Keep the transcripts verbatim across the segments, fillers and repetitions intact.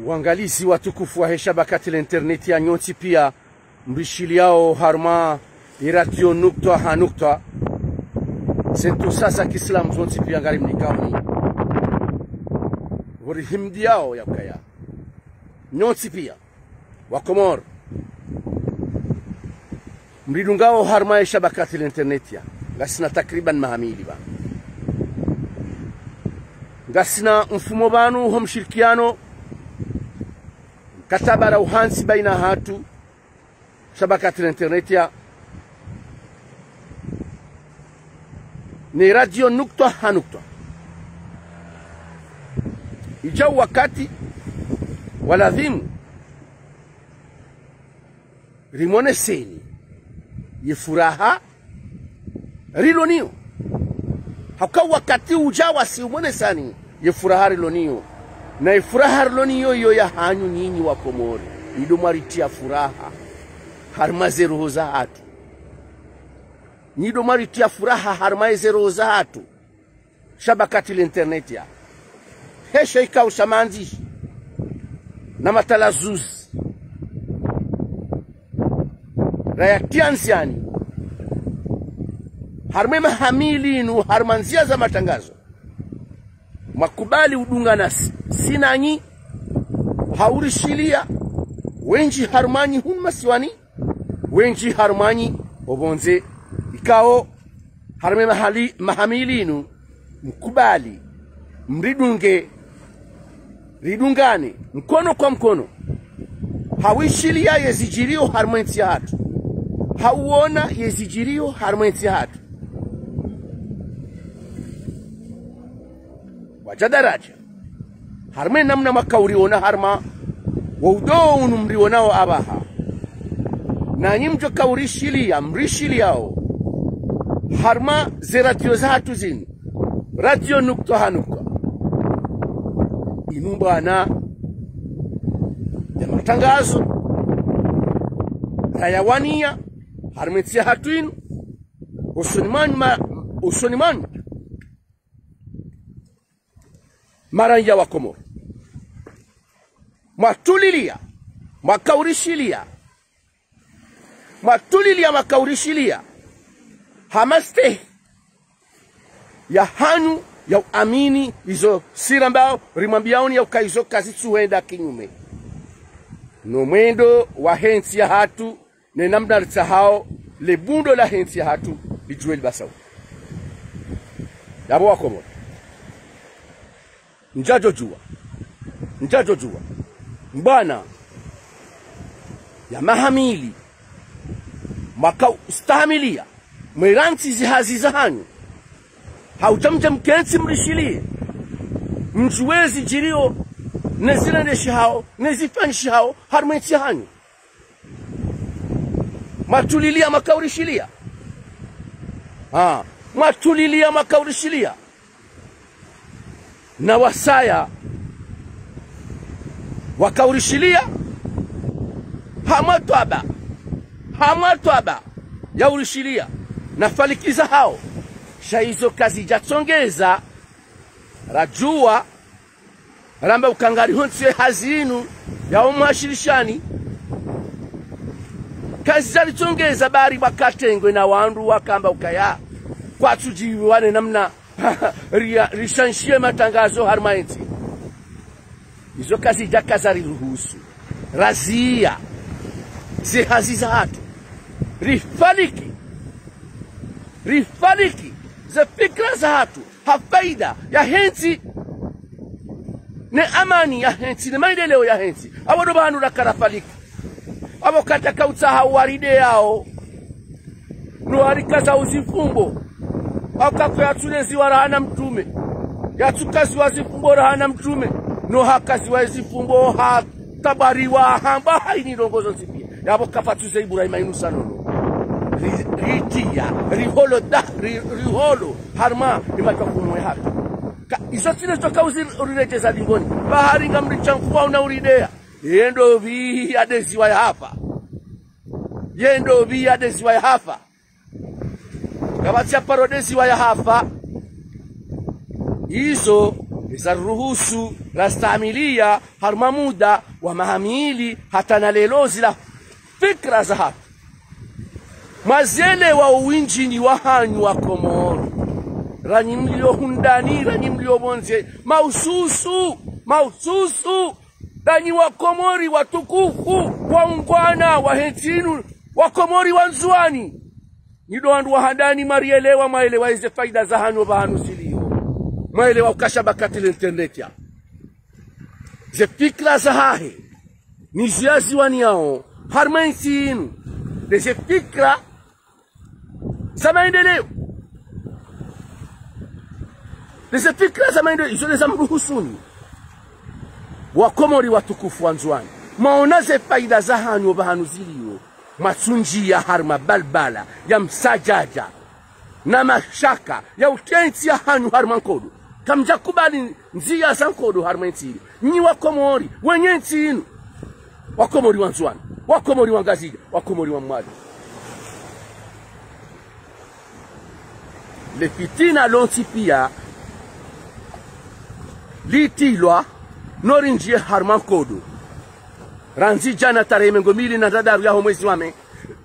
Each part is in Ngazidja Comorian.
Wangalizi watukufu wahe shabakati la internet ya nyontsi pia, mrishiliao harumwa ye radio Nukta ha Nukta. Sentru sasa kiislamu zontsi pia ngarimnikaoni. Pvo rihimdiao ya ukaya nyontsi pia, wa Komori, mridungao harumwa ye shabakati la internet ya. Ngasina takriban maha mili pvanu. Ngasina mfumo pvanu ho mshirikiano, mkataba ra uhantsi baina hatru, shabakati la internet ya, ne radio Nukta ha Nukta. Idja wakati wa lazimu rimoneseni ye furaha rilo nayo. Hauka wakati udja wasi umonesani ye furaha rilo nayo. Na ye furaha rilo nayo iyo ya hanyu nyinyi wa Komori. Nyi ndo mwaritia furaha harumwa ze roho zahatru. Nyi ndo mwaritia furaha harumwa ze roho zahatru. Shabakati la internet ya. Hesha ikao sha mandzishi na matalazuzi rayatia ndziani harumwa ye maha mili inu, harumwa ndzia za matangazo. Mwakubali udungana si, si nanyi, ha urishilia, wendji harumwa nyi hunu masiwani, wendji harumwa nyi opvondze. Ikao harumwa ye mahali, maha mili inu, mkubali mridunge, ridungane mkono kwa mkono, ha uishilia ye zidjirio harumwa ye ntsi yahatru, ha uona ye zidjirio harumwa ye ntsi yahatru. Wadja daradja harumwa ye namna mwaka uriona harumwa wo udo unu mrionao apvaha. Nanyi mdjo ka urishilia, mrishiliao harumwa ze radio zahatru zinu, radio Nukta ha Nukta. Inu mbwana ya matangazo rayawania harumwa ye ntsi yahatru inu, usoni mwanyu ma, usoni mwanyu maranya wa Komori. Mwatulilia, mwaka urishilia. Mwatulilia, mwaka urishilia. Ha mastehi ya hanyu ya uamini izo si rambao, rimwambiaoni ya uka izo kazitsuhenda kinyume no mwendo wahe ntsi yahatru, ne namna ritsahao le bundo lahe ntsi yahatru lidjuwe libasau. Yapvo wa Komori, ndjadjodjuwa, ndjadjodjuwa mbwana ya maha mili mwaka ustahamilia, mwerantsi zihazi zahanyu, ha udja mdje mkentsi mrishilie, mdjuwe zidjirio, ne zirendeshihao, ne zifanyishihao harumwa ye ntsi yahanyu. Mwatulilia, mwaka urishilia. Ha, mwatulilia, mwaka urishilia. Na wasaya waka urishilia, ha mwatwaba, ha mwatwaba ya urishilia, na faliki zahao. Sha izo kazidjatsongeza radjuwa ramba uka ngari hontsi ye hazi inu ya umwashirishani. Kazidjaritsongeza bari bwa katengwe na wandru wakamba ukaya kwatsudjiviwa ne namna ria, rishanshie matangazo harumwa ye ntsi. Izo kazidjaka zariruhusu razia ze hazi zahatru, rifaliki, rifaliki ze fikira zahatru ha faida yahe ntsi, ne amani yahe ntsi, ne maendeleo yahe ntsi. Apvo ndo pvahanu raka rafaliki. Apvo katsaka utsaha uwarideyao, no harikaza uzifumbo. Hauka ko yatsuleziwa raha na mtrume, yatsukaziwa zifumbo raha na mtrume, no hakaziwa izifumbo ha tabariwa hamba haini ndrongo zontsi pia. Yapvo kapvatsu ze Ibrahima inu sa nono. Ri, ritia, riholo da, ri, riholo harumwa ye matwafumo yahatru. Ka, izo tsi ne zoka uzi, uriredjeza lingoni. Bahari ngamritsha nkuwa una urideya. Ye ndopvi ya deziwa ya hafa. Ye ndopvi ya deziwa ya hafa. Kapvatsi ya paro deziwa ya hafa. Izo Za ruhusu, rastahamiliya, harumwa muda wa maha mili, hata na leo zila fikira zahatru. Mwazielewa owindji ni wahanyu wa Komori. Ranyi mlio hundani, ranyi mlio pvondze, mahususu, mahususu. Ranyi wa Komori watukufu, waungwana, wahe ntsi inu, wa Komori wa Ndzuwani. Nyi ndo wandru wa handani, mwarielewa, mwaelewa eze faida zahanyu pvahanu zilio. Mwaelewa ukaya Shabakati l'Internet ya. Ze fikira zahahe, nizo yaziwaniyao, harumwa entsi inu. Nde ze fikira za maendeleo. Nde ze fikira za maendeleo, izo nde za mruhusuni. Wa Komori watukufu wa Ndzuwani. Mwaona ze faida zahanyu pvahanu zilio. Mwatsundjiya harumwa balbala ya msadjadja na mashaka ya utria entsi yahanyu harumwa nkodo. Kamdja kubali ndziya za nkodo harumwa entsi inu. Nyi wa Komori, wenye ntsi inu. Wa Komori wa Ndzuwani, wa Komori wa Ngazidja, wa Komori wa Mwali. Le fitina lontsi piya litrilwa no rindjiye harumwa nkodo. Randzi djana tarehi mengo mili na ndraru yaho mwezi wa me.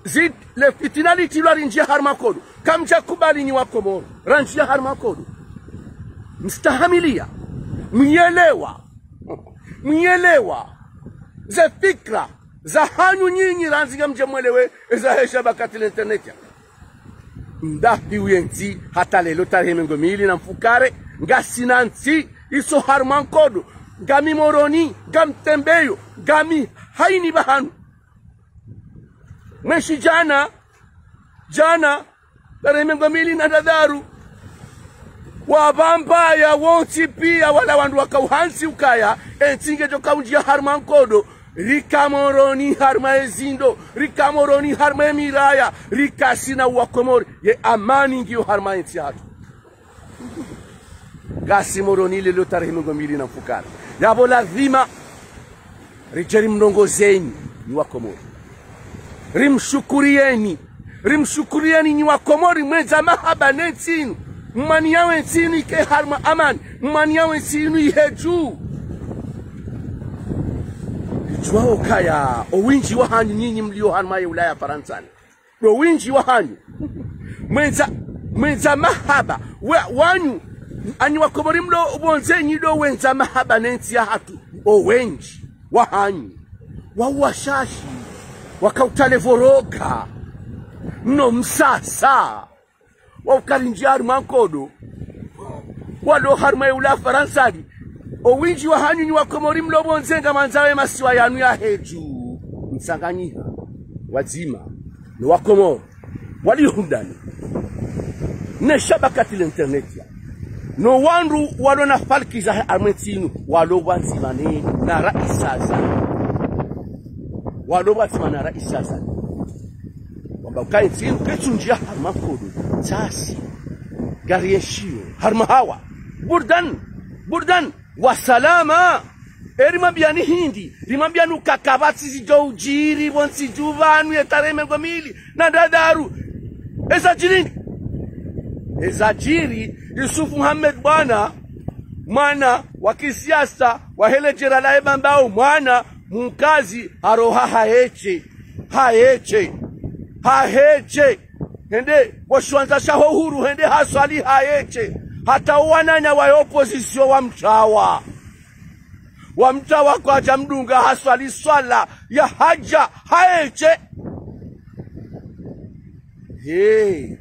Zi, le fitina litrilwa rindjiye harumwa nkodo. Kamdja kubali nyi wa Komori. Randjiye harumwa nkodo. Mstahamiliya. Mwielewa. Mwielewa. Ze fikira zahanyu nyinyi randzi ngamdje mwelewe eza he Shabakati l'Internet ya. Ndahi uye ntsi hata leo tarehi mengo mili na mfukare, ngasina ntsi, iso harumwa nkodo, ngami Moroni, ngami Tembeyo, ngami hayina pvahanu. Mweshi djana, djana, tarehi mengo mili na ndraru. Wapvambaya wontsi piya wala wandru waka uhantsi ukaya, entsi ngedjo kaundjiya harumwa nkodo, rika Moroni harumwa ezindo, rika Moroni harumwa emiraya, rika sina wa Komori, ye amani ngiyo harumwa entsi yahatru. Ngasi Moroni leo tarehi mengo mili na mfukare. Yapvo lazima ridje rimrongozeni, nyi wa Komori. Rimshukuriyeni. Rimshukuriyeni, nyi wa Komori, mwendza mahaba ne ntsi inu. Mwaniyao entsi inu ike harumwa amani. Mwaniyao entsi inu ihe dju. Ridjuwa ukaya, owindji wahanyu nyinyi mlio harumwa ye Ulaya Farantsani. Ndo windji wahanyu. Mwendza, mwendza mahaba. We, wanyu, anyi wa Komori mlo pvondze nyi ndo wendza mahaba ne ntsi yahatru. Owendji wahanyu. Wa washashi. Waka utale voroga. No msasa. Wa ukarindjiya harumwa nkodo. Walo harumwa ye Ulaya Farantsani. Owindji wahanyu nyi wa Komori mlo pvondze ngamwandzao ye masiwa yanu yahe dju. Mtsanganyiha. Wadzima. No wa Komori. Walio hundani. Ne Shabakati l'Internet ya. No wandru walo na falki zahe harumwa entsi inu. Walo pvwadzima ne na raisi Azali. Walo pvwadzima na raisi Azali. Wamba ukaya entsi inu kaitsundjiya harumwa nkodo. Tsasi. Ngari yeshiyo. Harumwa hawa. Burdan. Burdan. Wa salama. Eri mwambiyani hindri. Rimwambiyani ukaya kapvatsi zidjo udjiri pvontsi dju pvanu ye tarehi mengo mili na ndraru. Eza djiri. Eza djiri. Yusuf Muhammad Bwana. Mwana wa kisiasa. Wa hele djera lahe Bambao. Mwana. Mkazi haroha haeshe. Haeshe. Haeshe. Hende, wo shiwandza shaho huru, hende haswali haeshe. Hata owananya wa opposition wamtrawa. Wamtrawa kwadja mdunga haswali swala ya haja haeshe. He.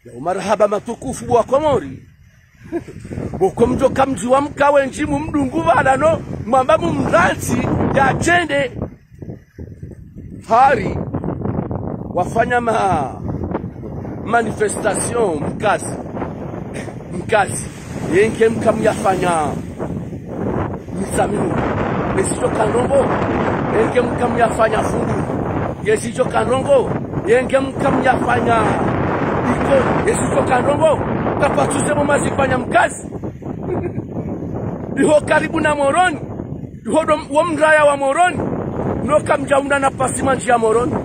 Ya umarahaba matukufu wa Komori. Boko mdjo kamdji wa mkawe ndjimu mdungu pvala no, mwamba mumrantsi ya djende. Hari wafanya ma manifestation mkazi. Mkazi. Yenge mkamyafanya mitsaminu. Yezidjo ka ndrongo. Yenge mkamyafanya fundu. Yezidjo ka ndrongo. Yenge mkamyafanya iko. Yezidjo ka ndrongo. Kapvatsi ze bo mazifanya mkazi. Iho karibu na Moroni. Iho ndo wo mraya wa Moroni. No kamdjaunda nafasi mwandjiya Moroni.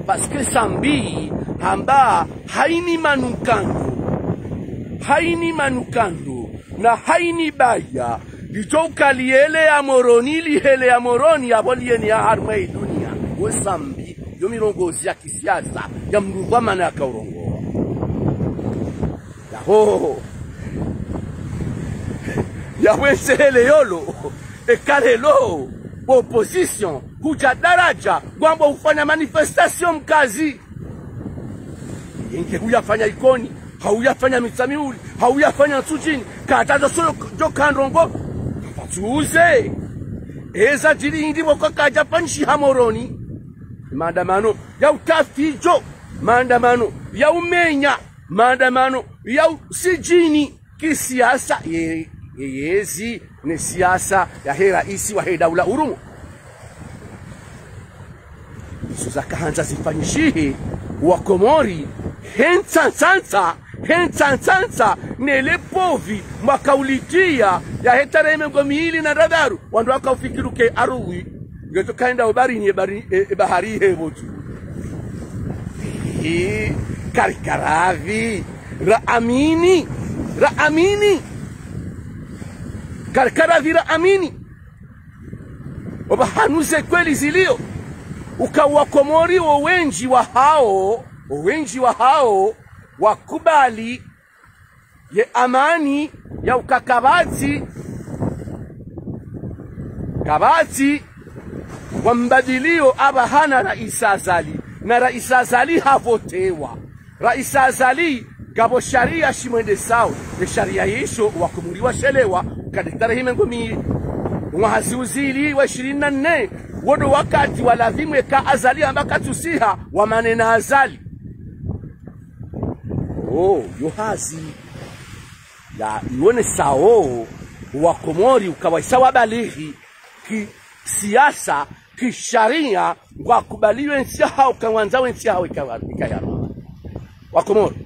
Parce que Sambi hamba hayina manukando. Hayina manukando. Na hayini baya, lidjo uka liyeleya Moroni, liheleya Moroni, yapvo liyeni ya harumwa yi duniya. Wo sambi, yo mirongozi ya kisiasa, ya mdru pvwa mana ya kaurongowa. Yaho. Yapvo ensehele yolo, eka lelo, opposition, kudja daradja, ngwambo ufanya manifestation mkazi. Yenge huyafanya Ikoni, hau yafanya Mitsamihuli, hau yafanya Ntsudjini, kata djo so-, djo ka ndrongo, kapvatsuze. Eza djiri hindri pvoko kadja pvanu shiha Moroni. Maandamano ya utafiti djo, maandamano ya umenya, maandamano ya usidjini, kisiasa, ye, ye yezi, ne siasa yahe raisi wahe daula urumo. Izo zakahandza zifanyishihe, wa Komori, he ntsantsantsa, he ntsantsantsa, ne le povi, mwaka ulitia, yahe tarehi mengo mili na ndraru, wandru wakaufikiri uke arudhi, ngeto kaenda obarini, ebari-, e, ebahari hepvo tu. Hi, karikaradhi, raamini, raamini. Karikaradhi raamini. Opvahanu ze kweli zilio, uka wa Komori wo wendji wahao, wo wendji wahao, wakubali ye amani ya uka kapvatsi, kapvatsi wa mbadilio apvahana raisi Azali, na raisi Azali havotewa. Raisi Azali, ngapvo sharia shimwendesao, ye sharia yisho wa Komori washelewa, kade tarehi mengo mi, mwaha ziuzili wa ishirini na nne, wo ndo wakati wa lazimu eka Azali amba katsusiha, wamane na Azali. Oh, yo hazi ya iwonesao wa Komori uka waisa wabalighi, kisiasa, kisharia, ngwakubaliyo entsi yahawo, ka ngwandzo entsi yahawo ikawa-, ikayama. Wa Komori,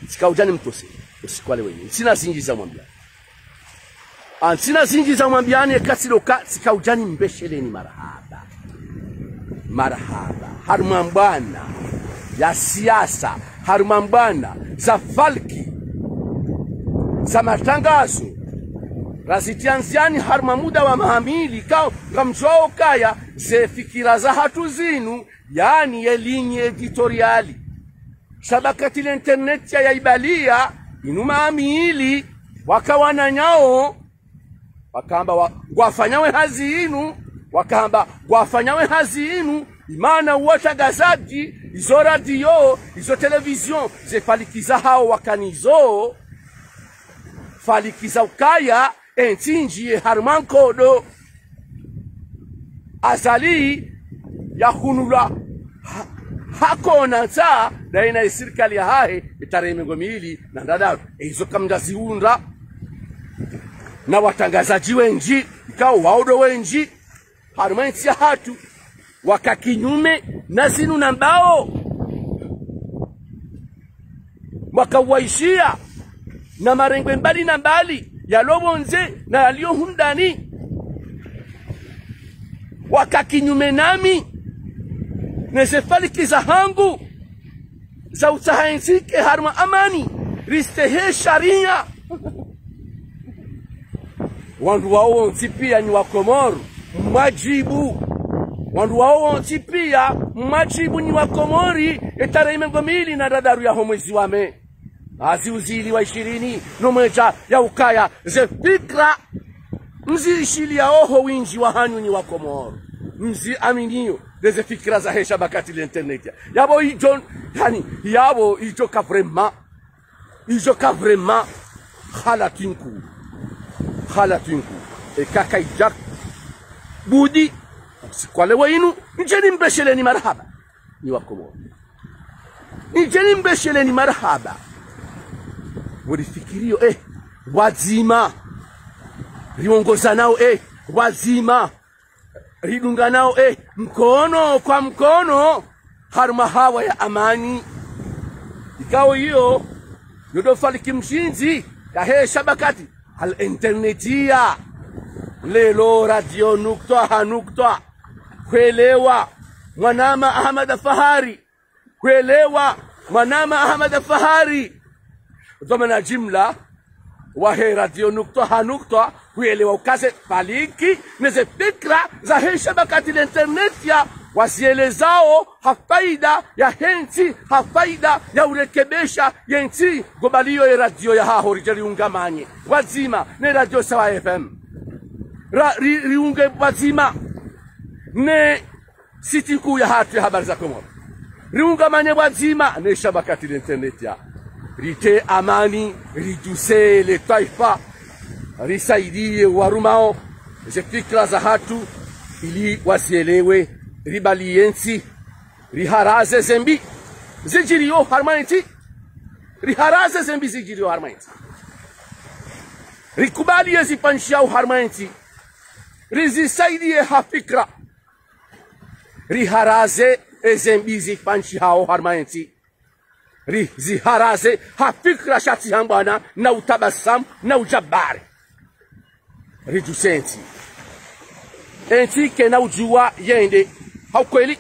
tsika udjani mtose, usiku wa leo ini. Ntsina zindji za mwambia. A, ntsina zindji za mwambiani, eka tsi ndo ka, tsika udjani mbesheleni marahaba. Marahaba. Harumwa mbwana ya siasa, harumwa mbwana za falki, za matangazo, razitia ndziani harumwa muda wa maha mili, ka, ngamdjuao kaya, ze fikira zahatru zinu, yaani ye ligne éditoriale. Shabakati la internet ya, ya ibalia, inu maha mili, waka wananyao, wakamba wa, ngwafanyawo ye hazi inu, wakamba ngwafanyawo ye hazi inu, imana uwatangazaji, izo radio, izo télévision, ze faliki zahawo wakanazo, faliki za ukaya, entsi ndjiye harumwa nkodo. Azali yahunulwa ha-, hakona ntsa, daina ye sirikali yahahe, etarehi mengo mili na ndraru. Eizo kamdjazihundra. Na watangazaji wendji, ikao wao ndo wendji, harumwa entsi yahatru, waka kinyume na zinu nambao. Mwaka waishia na marengwe mbali na mbali, yalo pvondze na yalio hundani. Waka kinyume nami, neze faliki zahangu, za utsaha entsi ike harumwa amani, ristehi sharia. Wandru wao wontsi pia nyi wa Komori, mwadjibu. Wandru wao wontsi pia, mwadjibu nyi wa Komori, etarehi mengo mili na ndraru yaho mwezi wa me. Azi uzili wa ishirini, no mwedja ya ukaya, ze fikira, mziishiliao ho wendji wahanyu nyi wa Komori. Mziaminiyo, ndeze fikira zahe shabakati la internet. Yapvo idjo, yaani, yapvo idjo ka vraiment. Idjo ka vraiment, halatwinku. Halatwinku. Eka kaidja budi, usiku wa leo inu, ndjeni mbesheleni marahaba. Nyi wa Komori. Ndjeni mbesheleni marahaba. Wolifikiriyo, eh, wadzima. Riongozanao, eh, wadzima. Ridunganao, eh, mkono kwa mkono, harumwa hawa ya amani. Ikao iyo, yo ndo faliki mshindzi, yahe shabakati, al internetia. Leo radio nukta ha nukta. Kwelewa, mwanama Ahmada Fahari. Kwelewa, mwanama Ahmada Fahari. Dhwamana jimla, wahe radio Nukta ha Nukta, huelewa uka ze paliki, ne ze fikra zahe shabakati la internet ya, wazielezao ha faida yahe ntsi, ha faida ya urekebesha ye ntsi, ngopvaliyo ye radio yahaho ridje riungamanye pvwadzima ne radio Sawa F M. Ra, ri, riunge pvwadzima ne site nkuu yahatru ya Habari za Komori. Riungamanye pvwadzima ne shabakati la internet ya. Rite amani, ridjuse le twaifa, risaidiye warumao ze fikra zahatru, ili wazielewe, ripvaliye ntsi, riharaze ze mbi zidjiriyo harumwa ye ntsi. Riharaze ze mbi zidjiriyo harumwa ye ntsi. Rikubaliye zifanyishihao harumwa ye ntsi. Rizisaidiye ha fikra. Riharaze eze mbi zifanyishihao harumwa ye ntsi. Riziharaze ha fikra sha tsi hambwana na utabasamu na ujabari. Ridjuse ntsi. Ye ntsi kayina udjuwa yende ha ukweli.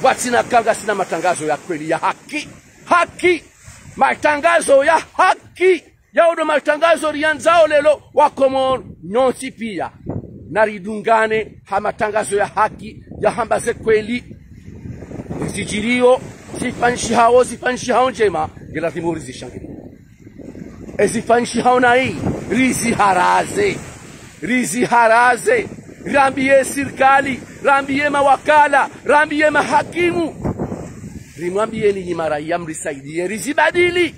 Pvwatsina ka ngasina matangazo ya kweli ya haki. Haki! Matangazo ya haki! Yawo ndo matangazo riyandzao leo, Wakomori nyontsi piya. Naridungane ha matangazo ya haki, yahamba ze kweli. Zidjiriyo, zifanyishihao, zifanyishihao ndjema, nge lazimu rizishangiriye. Ezifanyishihao nayi, riziharaze. Riziharaze. Rambiye sirikali, rambiye mawakala, rambiye mahakimu. Rimwambiyeni nyi maraiya mrisaidiye, rizibadili.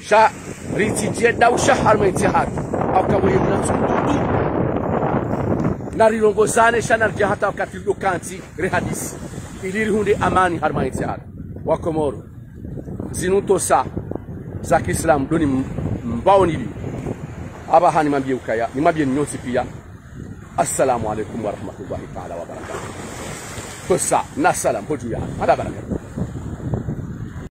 Sha ritsidje dausha harumwa ye ntsi yahatru, hauka weye mna tsundudu. Narirongozane sha naridje hata wakati ridjo kantsi rihadisi, ili rihundre amani harumwa ye ntsi yahatru. Wakomori, zinu ntrosa za kiislamu ndo ni m-, mbao nili. Apvaha nimwambiye ukaya, nimwambiyeni nyontsi piya. Assalamu alaikum warahmatullahi taala wabarakatuh. Ntrosa na salam hodju ya. Ala barakatuh.